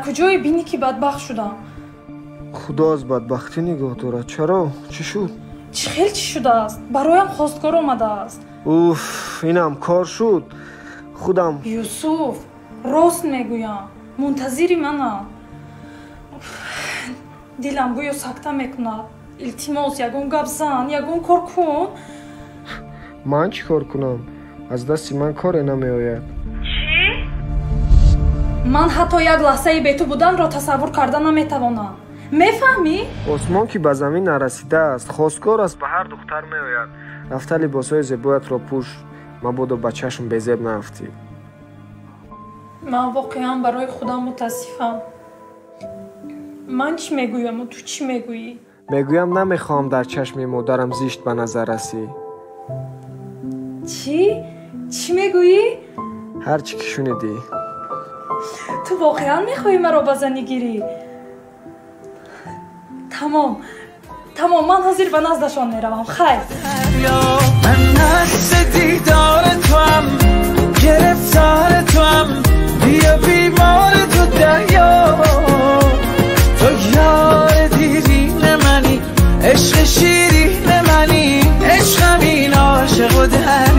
Куҷое бинӣ, ки бадбахт шудам? Худо аз бадбахтӣ нигоҳ дорад. Чаро, чӣ шуд? Чӣ хел чӣ шудааст? Бароям хостгор омадааст. Уф, инам кор шуд. Худам. Юсуф, рост мегӯям, мунтазири манам. Дилам гӯё сакта мекунад. Илтимос, ягон гап зан, ягон кор кун. Ман чӣ кор кунам? Аз дасти ман коре намеояд. Чӣ? Ман ҳатто як лаҳзаи бету буданро тасаввур карда наметавонам, мефаҳмӣ? Осмон ки ба замин нарасидааст. Хостгор аст, ба ҳар духтар меояд. Рафта либосҳои зебоятро пӯш, мабодо ба чашм безеб наафтӣ. Ман воқеан барои худам мутаассифам. Ман чӣ мегӯяму ту чӣ мегӯӣ? Мегӯям, намехоҳам дар чашми модарам зишт ба назар расӣ. Чӣ? Чӣ мегӯӣ? Ҳар чӣ ки шунидӣ. Ту воқеан мехоҳӣ маро ба занӣ гирӣ? Тамом, тамом, ман ҳозир ба наздашон меравам. Хайр. Ман наст дидори туам, гирифтори туам, бия бемори ту дарё. Ту ёри дирини мани, ишқи ширини мани, ишқам ин ошиқу.